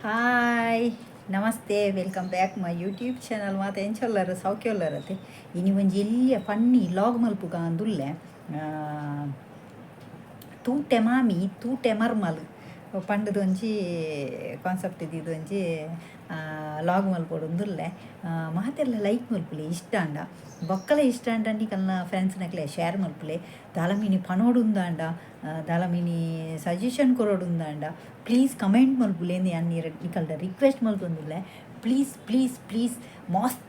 Hi namaste, welcome back my YouTube channel. ಮಾತ ಎಂಚೊಲ್ಲರ ಸೌಖ್ಯೊಲ್ಲರತೆ. ಇನಿ ಒಂಜಿ ಎಲ್ಯ ಫನ್ನಿ ಲಾಗ್ ಮಲ್ಪುಗ ಅಂದುಲ್ಲೆ. ತೂಟೆ ಮಾಮಿ ತೂಟೆ ಮರ್ಮಲ್ ಪಂಡದ ಒಂಜಿ ಕಾನ್ಸೆಪ್ಟ್ ಇದ್ದಿದ್ದು ಒಂಜಿ ಲಾಗ್ ಮಲ್ಪೊಡುಂದುಲ್ಲೆ. ಮಾತೆರ್ಲ ಲೈಕ್ ಮಲ್ಪುಲೆ ಇಷ್ಟ ಆಂಡ, ಬೊಕ್ಕಲ ಇಷ್ಟ ಆಂಡ ನಿಕಲ್ನ ಫ್ರೆಂಡ್ಸ್ನಕ್ಲೆ ಶೇರ್ ಮಲ್ಪುಲೆ. ದಾಲ ಮಿನಿ ಪನೋಡುಂದಾಂಡ, ದಾಲ ಮಿನಿ ಸಜೆಷನ್ ಕೊರೊಡುಂದಾಂಡ ಪ್ಲೀಸ್ ಕಮೆಂಟ್ ಮಲ್ಪುಲೆ. ಯಾನ್ ನಿಕಲ್ಡ ರಿಕ್ವೆಸ್ಟ್ ಮಲ್ತೊಂದುಲ್ಲೆ. ಪ್ಲೀಸ್ ಪ್ಲೀಸ್ ಪ್ಲೀಸ್, ಮಸ್ತ್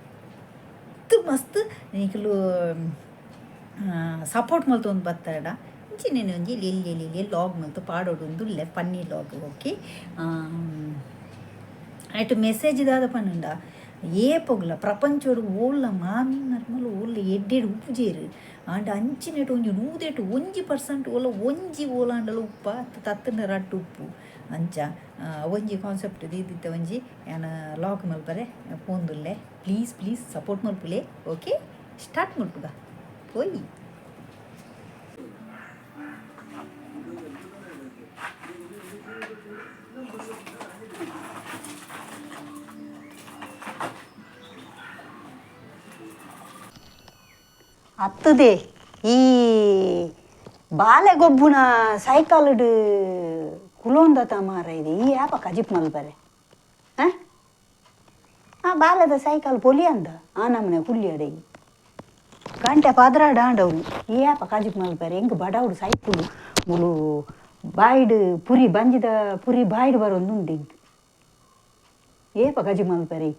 ಮಸ್ತ್ ನಿಕುಲು ಸಪೋರ್ಟ್ ಮಲ್ತೊಂದು ಬತ್ತಾಡ. ಇಂಚಿನ ಒಂಜಿ ಎಲ್ಲಿ ಎಲ್ಲಿ ಲಾಗ್ ಮಲ್ತು ಪಾಡೋಡುಂದುಲ್ಲೆ, ಫನ್ನಿ ಲಾಗ್. ಓಕೆ, ಐಟ್ ಮೆಸೇಜ್ ದಾದ ಪನ್ನುಂಡ, ಏಪೊಗ್ಲ ಪ್ರಪಂಚೋಡು ಓಲ್ಲ ಮಾಮಿ ಮರ್ಮಲು ಓಲ್ಲ ಎಡ್ಡೆಡ್ ಉಪ್ಪುಜೇರು. ಆಂಡ ಅಂಚಿನೆಟ್ ಒಂಜಿ ನೂದೆಟ್ 1% ಓಲ ಒಂಜಿ ಓಲಾಂಡಲ ಉಪ್ಪ ತತ್ತಂಡ ರಡ್ಡ್ ಉಪ್ಪು. ಅಂಚ ಒಂಜಿ ಕಾನ್ಸೆಪ್ಟ್ ದೀದಿತ್ತ ಒಂಜಿ ಯಾನ್ ಲಾಗ್ ಮಲ್ಪರೆ ಪೋಂದುಲ್ಲೆ. ಪ್ಲೀಸ್ ಪ್ಲೀಸ್ ಸಪೋರ್ಟ್ ಮಲ್ಪುಲೆ. ಓಕೆ, ಸ್ಟಾರ್ಟ್ ಮಲ್ಪುಗ ಪೋಯಿ. ಅತ್ತುದೆ ಈ ಬಾಲೆಗೊಬ್ಬುನ ಸೈಕಲ್ಡ್ ಕುಲೊಂದತ ಮಾರ ಇದೆ. ಈ ಆಪ ಕಜಿಪ್ ಮಲ್ಪರೆ. ಹಾಂ, ಆ ಬಾಲೆದ ಸೈಕಲ್ ಪೊಲಿ ಅಂದ ಆ ನಮ್ಮನೆ ಕುಲ್ಲಿ ಗಂಟೆ ಪದ್ರಾಡ್ ಆಂಡವು. ಈ ಆಪ ಕಜಿಪ್ ಮಲ್ಪರೆ. ಎಂಕ್ ಬಡವುಡು ಸೈಕುಲು ಮುಲು ಬಾಯ್ಡ್ ಪುರಿ ಬಂಜಿದ ಪುರಿ ಬಾಯ್ಡ್ ಬರೊಂದುಂಡು ಎಂಕ್. ಏಪ ಕಜಿಪ್ ಮಲ್ಪರೆ?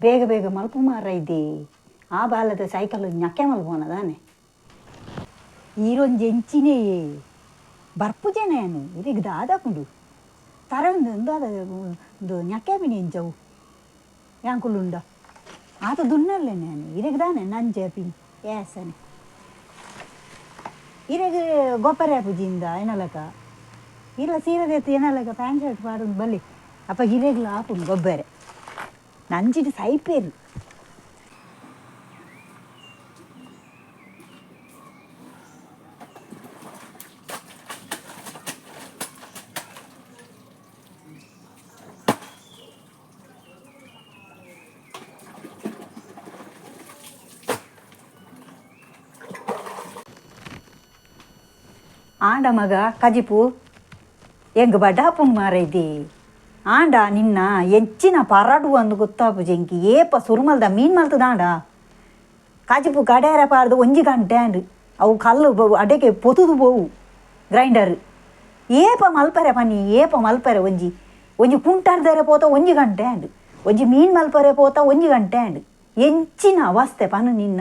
ಬೇಗ ಬೇಗ ಮಲ್ಪು ಮಾರ ಇದೆ. ಆ ಬಾಲದ ಸೈಕಲ್ ñಕ್ಕೆ ಮಲ್ಪೋನ ದಾನೆ. ಈರೊಂಜಿ ಎಂಚಿನೇ ಬರ್ಪುಜೇನೆ ಇರೆಗ್ ದಾದಾಪುಂಡು ತರೊಂದು ದಾದ ಉಂದು ñಕ್ಕೆ ಪಿನಿ ಎಂಚವು ಯಾಂಕುಲುಂಡ ಆತ ದುನ್ನಲ್ಲೇನೆ ಇರೆಗ್ ದಾನೆ ನಂಜೆ ಪಿನಿ ಏಸನೆ ಇರೆಗ್ ಗೊಬ್ಬರ ಆಪುಜಿಂದ ಏನಲಕ ಇಲ್ಲ ಸೀರೆದೆತ್ತು ಏನಲಕ ಪ್ಯಾಂಟ್ ಶರ್ಟ್ ಪಾಡೊಂದು ಬಲ್ಲಿ ಅಪ್ಪ ಇರೆಗ್ಲ ಆಪುಂಡು ಗೊಬ್ಬರ ನಂಜಿಟ್ ಸೈಪೇರು. ಆಂಡ ಮಗ ಕಜಿಪು ಎಂಗ್ ಬಡಾಪುಂಡು ಮಾರೈದಿ. ಆಂಡ ನಿನ್ನ ಎಂಚಿನ ಪರಡು ಅಂದು ಗೊತ್ತಾಪು ಜೆಂಕಿ. ಏಪ ಸುರುಮಲ್ದ ಮೀನು ಮಲ್ತದಾಂಡ ಕಜಿಪು ಕಡೆಯರ ಪಾಡ್ದು ಒಂಜಿ ಗಂಟೆ ಆಂಡ್. ಅವು ಕಲ್ಲು ಅಡೆಗೆ ಪೊತುದು ಪೋವು ಗ್ರೈಂಡರ್. ಏಪ ಮಲ್ಪರೆ ಪನ್ನಿ, ಏಪ ಮಲ್ಪರೆ? ಒಂಜಿ ಒಂಜಿ ಕುಂಟಾಡ್ದರೆ ಪೋತ ಒಂಜಿ ಗಂಟೆ ಆಂಡ್, ಒಂಜಿ ಮೀನು ಮಲ್ಪರೆ ಪೋತ ಒಂಜಿ ಗಂಟೆ ಆಂಡ್. ಎಂಚಿನ ಅವಸ್ಥೆ ಪನ್ನು ನಿನ್ನ.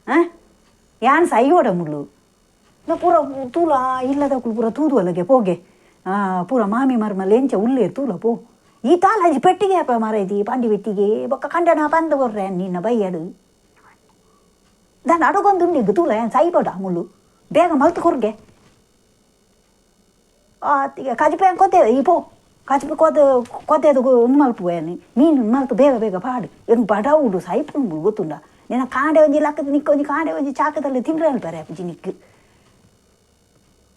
ಹಾಂ, ಯಾನ್ ಸೈಯೋಡ ಮುಳ್ಳು ಪೂರ ತೂಲ ಇಲ್ಲದಕ್ಕಲು ಪೂರ ತೂದು ಅಲ್ಲಗೆ ಪೋಗೆ ಪೂರ ಮಾಮಿ ಮರ್ಮಲ್ ಎಂಚ ಉಲ್ಲೇರು ತೂಲ ಪೋ. ಈ ತಾಲಂಜಿ ಪೆಟ್ಟಿಗೆ ಅಪ್ಪ ಮಾರೈತಿ ಪಾಂಡಿ ಪೆಟ್ಟಿಗೆ ಬೊಕ್ಕ ಕಂಡನ ಪಂದು ಕೊರ್ರೆ ನಿನ್ನ ಬೈಯಡು ದಾನ ಅಡಗೊಂದುಂಡು ತೂಲ ಏನು ಸೈಬೋಡ ಮುಳ್ಳು ಬೇಗ ಮಲ್ತು ಕೊರ್ಗೆ. ಆತಿಗೆ ಕಜಿಪೆ ಕೊತ್ತೆ ಈ ಪೋ ಕಜಿಪೆ ಕೊದೆ ಕೊತ್ತೆದು ಉಂದು ಮಲ್ಪುವೆ ಮೀನು ಮಲ್ತು ಬೇಗ ಬೇಗ ಪಾಡು. ಎಂಗ್ ಬಡವುಡು ಸೈಪುಂಡು ಗೊತ್ತುಂಡ. ನಿನ್ನ ಕಾಂಡೆ ಒಂಜಿ ಲಕ್ಕದ ನಿಕ್ಕ ಒಂಜಿ ಕಾಂಡೆ ಒಂಜಿ ಚಾಕದಲ್ಲಿ ತಿಂಡ್ರೆ ಅಲ್ಪರೆ ಅಪ್ಪುಜಿ ನಿಕ್ಕು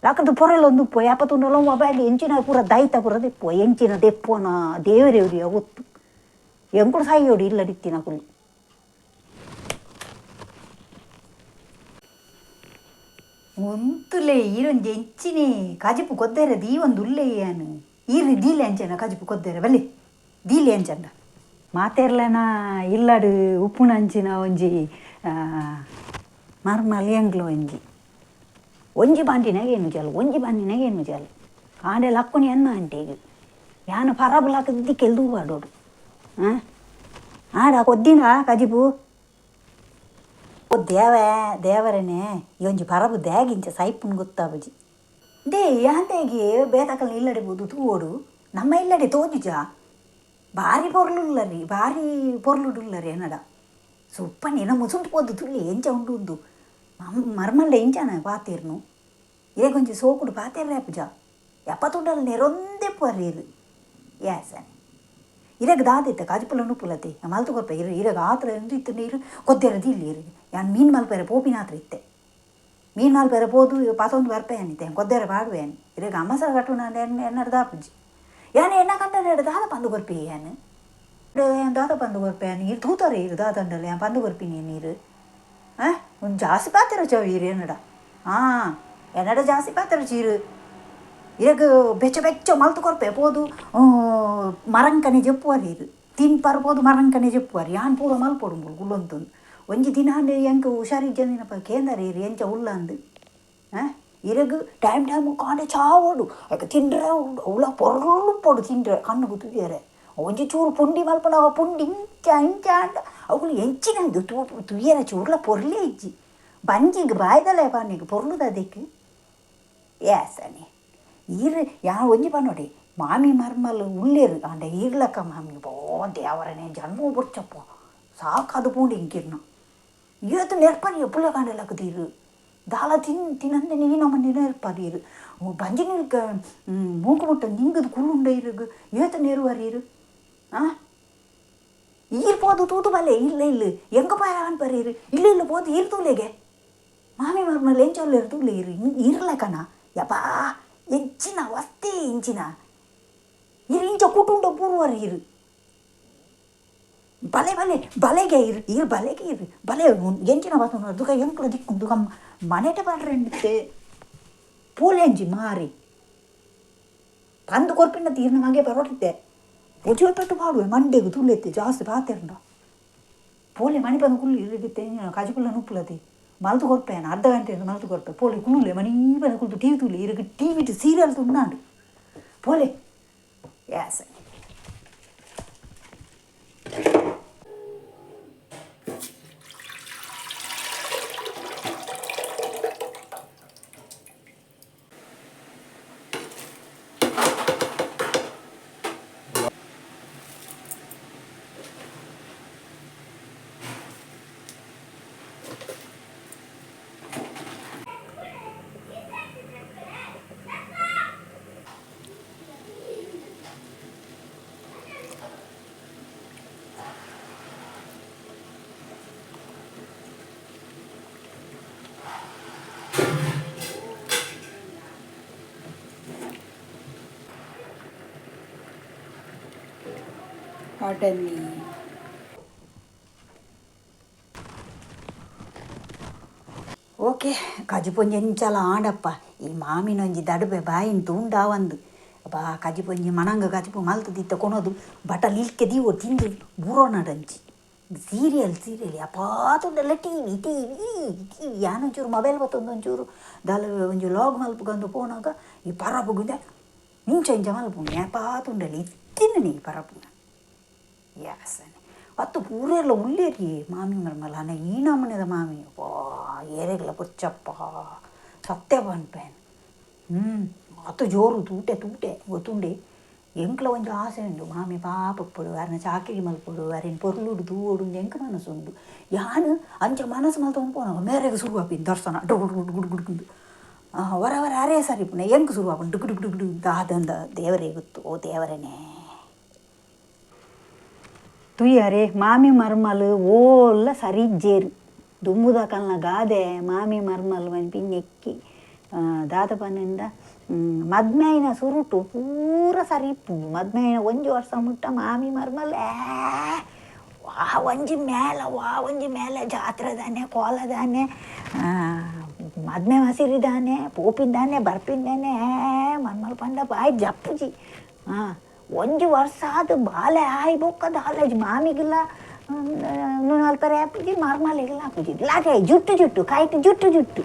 ಲಕ್ಕದ ಪೊರಲ್ ಒಂದು ಉಪ್ಪು ಯಾಪತ್ತುಂಡಲ ಮೊಬೈಲ್ ಎಂಚಿನ ಪೂರ ದೈತ ಪೂರ ದೆಪ್ಪು ಎಂಚಿನ ದೆಪ್ಪೋನ ದೇವರೇವ್ರಿಯ ಗೊತ್ತು. ಎಂಕುಲು ಸಾಯೋಡು ಇಲ್ಲ ದಿತ್ತಿನಕುಲು. ಒಂತುಲೆ ಈರೊಂಜಿ ಎಂಚಿನಿ ಕಜಿಪು ಕೊದ್ದೇರೆ ದೀವೊಂದು ಉಲ್ಲೆ ಯಾನು. ಈರು ದೀಲೆ ಅಂಚನ ಕಜಿಪು ಕೊದ್ದೇರೆ ಬಲ್ಲಿ ದೀಲೆ ಅಂಚಂಡ ಮಾತೆರ್ಲೆನ ಇಲ್ಲಡು ಉಪ್ಪುನ ಅಂಚಿನ ಒಂಜಿ ಮರ್ಮಲ್ ಎಂಗ್ಲು ಒಂಜಿ ಒಂಜಿ ಬಾಂಡಿನಾಗ ಏನು ಜಾಲು ಒಂಜಿ ಬಾಂಡಿನಾಗ ಏನು ಜಾಲು ಕಾಂಡೆ ಲಕ್ಕುನಿ ಅನ್ನ ಅಂಟೆಗ್ ಯಾನು ಪರಬು ಲಕ್ಕದಿ ಕೆಲ್ದು ಬಾಡೋಡು. ಹಾಂ, ಆಡ ಕೊದ್ದಿನ ಕಜಿಪು ಓ ದೇವ ದೇವರನೇ ಈ ಒಂಜಿ ಪರಬು ದ್ಯಾಗಿಂಚ ಸೈಪುನ್ ಗೊತ್ತಾಬುಜಿ. They ಯಾಂತೇಗೆ ಬೇತಕಲ್ನ ಇಲ್ಲಡೆ ಬೋದು ತೂವೋಡು ನಮ್ಮ ಇಲ್ಲಡೆ ತೋಜುಜ ಭಾರಿ ಪೊರ್ಲುಲ್ಲರಿ ಭಾರಿ ಪೊರ್ಲುಡುಲ್ಲರಿ ಏನಡ ಸುಪ್ಪನೆ ನಮ್ಮ ಮುಸುಂಟು ಪೋದು ತುಳ್ಳಿ ಎಂಚ ಉಂಡು ಉಂದು ಮರ್ಮಲ್ಲೆ ಎಂಚನ ಪಾತೇರ್ನು ಏಗೊಂಜಿ ಸೋಕುಡು ಪಾತೇರ್ರೆ ಅಪ್ಪುಜ ಎಪ್ಪತ್ತುಂಡಲ್ ನೆರೊಂದೇ ಪರ್ರೀರು ಯಾಸನೆ ಇರೆಗ್ ದಾದಿತ್ತ ಕಾಜಿಪುಲ ನುಪ್ಪುಲತೆ ಮಲ್ತು ಕೊರ್ಪೆ ಇರು ಇರೆಗ್ ಆತ್ರ ಎಂದು ಇತ್ತು ನೀರು ಕೊದ್ದೆರ ದಿಲ್ಲಿ ಇರು ಯಾನ್ ಮೀನು ಮಲ್ಪೆರೆ ಪೋಪಿನ ಆತ್ರ ಇತ್ತೆ ಮೀನು ಮಲ್ಪೆರೆ ಪೋದು ಪತೊಂದು ಬರ್ಪೆ ಅನಿತೆ ಕೊದ್ದೆರ ಪಾಡುವೆ ಅನಿ ಇರೆಗ್ ಅಮಸರ ಕಟ್ಟುನ ಎನ್ನರ್ದ ಆಪುಜಿ. ಯಾನ್ ಎನ್ನ ಕಂಡನೆಡ್ ದಾದ ಪಂದ್ ಕೊರ್ಪಿ ಯಾನ್ ಯಾನ್ ದಾದ ಪಂದ್ ಕೊರ್ಪೆ ನೀರು ತೂತಾರೆ ಇರು ದಾದಂಡಲ ಯಾನ್ ಪಂದ್ ಕೊರ್ಪಿನಿ ನೀರು ಒಂದು ಜಾಸ್ತಿ ಪಾತೆರ ಚವ್ ಇರು ಎನ್ನಡ ಹಾಂ ಎನ್ನಡ ಜಾಸ್ತಿ ಪಾತೆರ ಚೀರು ಇರಗ್ ಬೆಚ್ಚ ಬೆಚ್ಚ ಮಲ್ತು ಕೊರ್ಪೆ ಪೋದು ಮರಂಕನೆ ಜೆಪ್ಪುವರ್ ಇರು ತಿನ್ಪರ್ ಪೋದು ಮರಂಕನೆ ಜೆಪ್ಪುವರ್ ಯಾನ್ ಪೂರ ಮಲ್ಪೊಡು ಗುಲ್ಲೊಂತೊಂದು ಒಂಜಿ ದಿನ ಎಂಕ್ ಹುಷಾರಿಜ್ಜಂದಿನಪ್ಪ ಕೇಂದರೆ ಇರು ಎಂಚ ಉಲ್ಲಂದು ಇರಗ್ ಟೈಮ್ ಟೈಮ್ ಕಾಂಡೆ ಚಾವೋಡು ಅಯ್ಕೆ ತಿಂಡ್ರೆ ಅವಳ ಪೊರ್ಲು ಪೊಡು ತಿಂಡ್ರೆ ಕಣ್ಣು ಗುತ್ತಿದ್ದಾರೆ ಒಂಜಿ ಚೂರು ಪುಂಡಿ ಮಲ್ಪನ ಪುಂಡಿ ಇಂಚ ಇಂಚ ಅಂಡ ಅವುಗಳು ಎಂಚಿನ ತುಯ್ಯರ ಚೂರ್ಲ ಪೊರ್ಲೇ ಇಜ್ಜಿ ಬಂಜಿಗೆ ಬಾಯ್ದಲ್ಲ ಪನ್ನಿಗೆ ಪೊರ್ಲುದ ಅದಕ್ಕೆ ಏಸನೆ ಈರು ಯಾ ಒಂಜಿ ಪನ್ನೋಡಿ ಮಾಮಿ ಮರ್ಮಲ್ ಉಳ್ಳೇರು ಅಂಡ ಈರ್ಲಕ್ಕ ಮಾಮಿ ಬೋ ದೇವರನೇ ಜನ್ಮ ಬುಡ್ಚಪ್ಪ ಸಾಕಾದು ಪೂಂಡಿ ಇಂಕಿರ್ನ ಏತು ನೆರ್ಪರಿ ಎಪ್ಪುಲ ಕಾಂಡಲಕ್ಕ ತೀರು ದಾಲ ತಿನ್ನಂದೆ ನೀನಮ್ಮ ನೆರ್ಪರಿ ಇರು ಬಂಜಿ ನೀರ್ಗ ಮೂಕು ಮುಟ್ಟ ನಿಂಗದು ಕುಳ್ಳುಂಡ ಇರುಗು ಏತು ನೆರುವರಿ ಇರು ಈರ್ ಪೋದು ತೂತು ಬಲ್ಲೆ ಇಲ್ಲ ಇಲ್ಲ ಎಂಗ ಪಾಯನ್ ಬರೀರು ಇಲ್ಲ ಇಲ್ಲ ಪೋದು ಈರ್ ತೂಲೆಗೆ ಮಾಮಿ ಮರ್ಮಲ್ ಎಂಚೊಲ್ಲೆರ್ ತೂಲೆ ಇರು ಇರ್ಲಕನ ಯಪ್ಪಾ ಎಂಚಿನ ವಸ್ತಿ ಇಂಚಿನ ಇರು ಇಂಚ ಕುಟುಂಡ ಪೂರ್ವರ್ ಇರು ಬಲೆ ಬಲೆ ಬಲೆಗೆ ಇರು ಇರು ಬಲೆಗೆ ಇರು ಬಲೆ ಎಂಚಿನ ಬಾತುನ ದುಕ ಎಂಕ್ಲ ದಿಕ್ಕು ದುಕ ಮನೆಟ ಪಾಡ್ರೆಂಡಿತ್ತೆ ಪೋಲೆಂಜಿ ಮಾರಿ ಪಂದು ಕೊರ್ಪಿನ ತೀರ್ನ ಮಗೆ ಪರೋಟಿತ್ತೆ ಪೊಜಿ ಪೆಟ್ಟು ಪಾಡುವೆ ಮಂಡೆಗು ತುಳ್ಳೆತ್ತೆ ಜಾಸ್ತಿ ಪಾತೆರಂಡ ಪೋಲೆ ಮಣಿ ಬಂದು ಕುಳ್ಳು ಇರುತ್ತೆ ಕಜಿಪುಲ್ಲ ನುಪ್ಪುಲತಿ ಮಲ್ತು ಕೊರ್ಪೇನ ಅರ್ಧ ಗಂಟೆ ಮಲ್ತು ಕೊರ್ಪೆ ಪೋಲೆ ಕುಳ್ಳುಲೆ ಮಣಿ ಬಂದು ಕುಳ್ತು ಟಿ ವಿ ತುಳ್ಳಿ ಇರಕ್ಕೆ ಟಿ ವಿ ಸೀರಿಯಲ್ ತುಂಡಾಂಡು ಪೋಲೆ ಯಾಸ Pardon me. Okay ಕಜಿಪೊಂಜಿ ಎಂಚಲ ಆಂಡಪ್ಪ ಈ ಮಾಮಿನೊಂಜಿ ದಡುಬೆ ಬಾಯಿನ್ ತೂಂಡಾವಂದು ಅಬ್ಬಾ ಕಜಿಪೊಂಜಿ ಮಣಂಗ ಕಜಿಪು ಮಲ್ತು ದಿತ್ತ ಕೊನೋದು ಬಟಲ್ ಇಲ್ಕೆ ದೀವೋ ತಿಂದು ಬುರೋನಡಂಚಿ ಸೀರಿಯಲ್ ಸೀರಿಯಲ್ ಅಪಾತುಂಡಲ್ಲ T V T V T V ಯಾನೊಂಚೂರು mobile ಬತ್ತೊಂದು ಒಂಚೂರು ದಾಲ ಒಂಜಿ ಲಾಗ್ ಮಲ್ಪುಗಂದು ಪೋನಾಗ ಈ ಪರಪುಗುಂದೆ ಇಂಚ ಇಂಚ ಮಲ್ಪುಂಡು ಅಪಾತುಂಡಲ್ಲ ಇತ್ತಿನ ಈ ಪರಪುಂಡ ಯಾಸನೆ ಅತ್ತು ಪೂರೆಲ್ಲ ಉಳ್ಳೇರಿ ಮಾಮಿ ಮರ್ಮಲ ಅನೆ ಈ ನಮೂನೆದ ಮಾಮಿ ಅಪ್ಪಾ ಏರೆಗ್ಲ ಬೊಚ್ಚಪ್ಪ ಸತ್ಯ ಪನ್ಪೇನ್ ಅತ್ತು ಜೋರು ತೂಟೆ ತೂಟೆ ಗೊತ್ತುಂಡೆ ಎಂಕ್ಲ ಒಂಜಿ ಆಸೆ ಉಂಡು ಮಾಮಿ ಪಾಪ ಇಪ್ಪೊಡು ಅರ್ನ ಚಾಕಿರಿ ಮಲ್ಪೊಡು ಅರೆನ್ ಪೊರ್ಲುಡು ತೂವೊಡು ಎಂಕ್ ಮನಸ್ಸು ಉಂಡು ಯಾನ್ ಅಂಚ ಮನಸ್ಸು ಮಲ್ತೊಂದು ಪೋನಗ ಮೇರೆಗ್ ಸುರು ಆಪಿನ ದರ್ಶನ ಡುಗು ಗುಡು ಗುಡು ಗುಡುಗುಂದು ವರ ವರ ಅರೇ ಸರಿ ಪುನ ಎಂಕ್ ಸುರು ಆಪುಂಡು ಡುಗು ಡುಗು ಡುಗು ದಾದಂದ ದೇವರೇ ಗೊತ್ತು ಓ ದೇವರನೇ ತುಯ್ಯಾರೆ ಮಾಮಿ ಮರ್ಮಲ್ ಓಲ್ಲ ಸರಿಜ್ಜೇರು ದುಂಬುದ ಕಲ್ನ ಗಾದೆ ಮಾಮಿ ಮರ್ಮಲ್ ಪನ್ಪಿ ನೆಕ್ಕಿ ದಾದ ಪನ್ನಿಂದ ಮದ್ಮೆಯಿನ ಸುರುಟು ಪೂರ ಸರಿ ಇಪ್ಪುಂಡು ಮದ್ಮೆಯಿನ ಒಂಜಿ ವರ್ಷ ಮುಟ್ಟ ಮಾಮಿ ಮರ್ಮಲ್ ವಾ ಒಂಜಿ ಮೇಲ ವಾ ಒಂಜಿ ಮೇಲ ಜಾತ್ರೆದಾನೆ ಕೋಲದಾನೆ ಮದ್ಮೆ ಮಸಿರಿದಾನೆ ಪೋಪಿಂದಾನೆ ಬರ್ಪಿಂದಾನೆ ಮರ್ಮಲ್ ಪಂಡ ಬಾಯ್ ಜಪ್ಪುಜಿ ಹಾಂ ಒಂಜಿ ವರ್ಷ ಅದು ಬಾಲೆ ಆಯ್ ಬೊಕ್ಕ ದಾಲೇಜ್ ಮಾಮಿಗಿಲ್ಲ ಅಲ್ಪರೆ ಆಪುಜಿ ಮರ್ಮಲಿಗಿಲ್ಲ ಆಪುಜಿ ಲಾಗೆ ಜುಟ್ಟು ಜುಟ್ಟು ಕಾಯ್ತು ಜುಟ್ಟು ಜುಟ್ಟು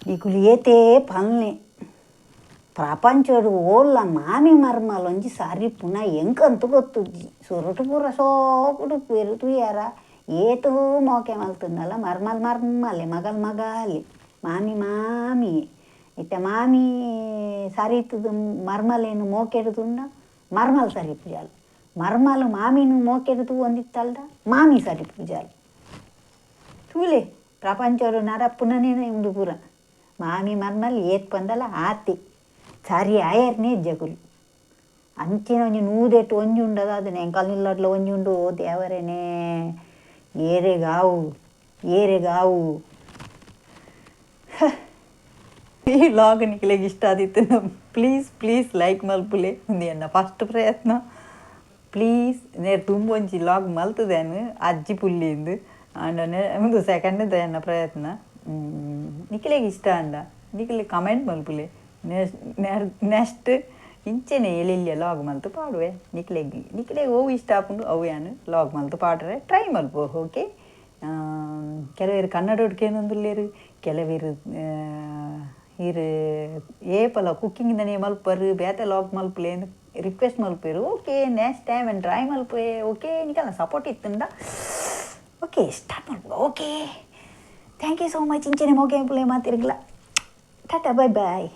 నీకు ఏతే పనులే ಪ್ರಪಂಚಡು ಓಲ್ಲ ಮಾಮಿ ಮರ್ಮಲ್ ಒಂಜಿ ಸರಿ ಪುನಃ ಎಂಕಂತು ಗೊತ್ತುಜ್ಜಿ ಸುರುಟು ಪೂರ ಸೋಪುಡು ಪೇರು ತುಯ್ಯಾರ ಏತು ಮೋಕೆ ಮಲ್ತುಂಡಲ್ಲ ಮರ್ಮಲ್ ಮರ್ಮಲೆ ಮಗಲ್ ಮಗಾಲಿ ಮಾಮಿ ಮಾಮಿ ಇತ್ತೆ ಮಾಮಿ ಸರಿತುದು ಮರ್ಮಲೇನು ಮೋಕೆಡುದುಂಡ ಮರ್ಮಲ್ ಸರಿ ಪೂಜಾಲು ಮರ್ಮಲು ಮಾಮಿನು ಮೋಕೆಡುದು ಒಂದಿತ್ತಲ್ದ ಮಾಮಿ ಸರಿ ಪೂಜಾಲು ತೂಲೆ ಪ್ರಪಂಚಡು ನಡಪುನನೇ ಉಂಡು ಪೂರ ಮಾಮಿ ಮರ್ಮಲ್ ಏತ್ ಪಂದಲ ಆತಿ ಸರಿ ಆಯರ್ನೇ ಜಗುಲು ಅಂಚಿನ ಒಂಜಿ ನೂದೆಟ್ಟು ಒಂಜಿ ಉಂಡದ ಅದನ್ನೇ ಎಂಕಲ್ ನಿಲ್ಲಡ್ಲ ಒಂಜಿ ಉಂಡು ಓ ದೇವರೇನೇ ಏರೆಗಾವು ಏರೆಗಾವು. ಈ ಲಾಗ್ ನಿಕ್ಲೆಗ್ ಇಷ್ಟ ಆದಿತ್ತು ಪ್ಲೀಸ್ ಪ್ಲೀಸ್ ಲೈಕ್ ಮಲ್ಪುಲೆ. ಉಂದು ಎನ್ನ ಫಸ್ಟ್ ಪ್ರಯತ್ನ. ಪ್ಲೀಸ್ ನೇರ್ ದುಂಬು ಒಂಜಿ ಲಾಗ್ ಮಲ್ತದೇನು ಅಜ್ಜಿ ಪುಲ್ಲಿಂದು ಆಂಡ ಉಂದು ಸೆಕೆಂಡ್ ಎನ್ನ ಪ್ರಯತ್ನ. ನಿಕ್ಲೆಗ್ ಇಷ್ಟ ಅಂಡ ನಿಕ್ಲೆ ಕಮೆಂಟ್ ಮಲ್ಪುಲೆ. ನೆಕ್ಸ್ಟ್ ಇಂಚೆನೆ ಎಲ್ಲೆಲ್ಲ ಲಾಗ್ ಮಲ್ತು ಪಾಡುವೆ. ನಿಕ್ಲೆಗ್ ನಿಕ್ಲೆಗ್ ಒವು ಇಷ್ಟ ಆಪುಂಡು ಅವು ಯಾನ್ ಲಾಗ್ ಮಲ್ತು ಪಾಡ್ರೆ ಟ್ರೈ ಮಲ್ಪು. ಓಕೆ, ಕೆಲವೇರು ಕನ್ನಡೊಡು ಕೇನೊಂದುಲ್ಲೆರ್, ಕೆಲವೇರು ಇರ್ ಏಪಲ ಕುಕ್ಕಿಂಗ್ ದನೆ ಮಲ್ಪರು ಬೇತೆ ಲಾಗ್ ಮಲ್ಪುಲೆ ರಿಕ್ವೆಸ್ಟ್ ಮಲ್ಪೆರು. ಓಕೆ, ನೆಕ್ಸ್ಟ್ ಟೈಮ್ ಟ್ರೈ ಮಲ್ಪುವೆ. ಓಕೆ, ನಿಕಲ್ನ ಸಪೋರ್ಟ್ ಇತ್ತುಂಡ ಓಕೆ ಸ್ಟಾರ್ಟ್ ಮಲ್ಪು. Okay, thank you so much. ಇಂಚೆನೆ ಮೋಕೆ ಪುಲೆ ಮಾತಿರ್ಗ್ಲ. Tata, bye boy.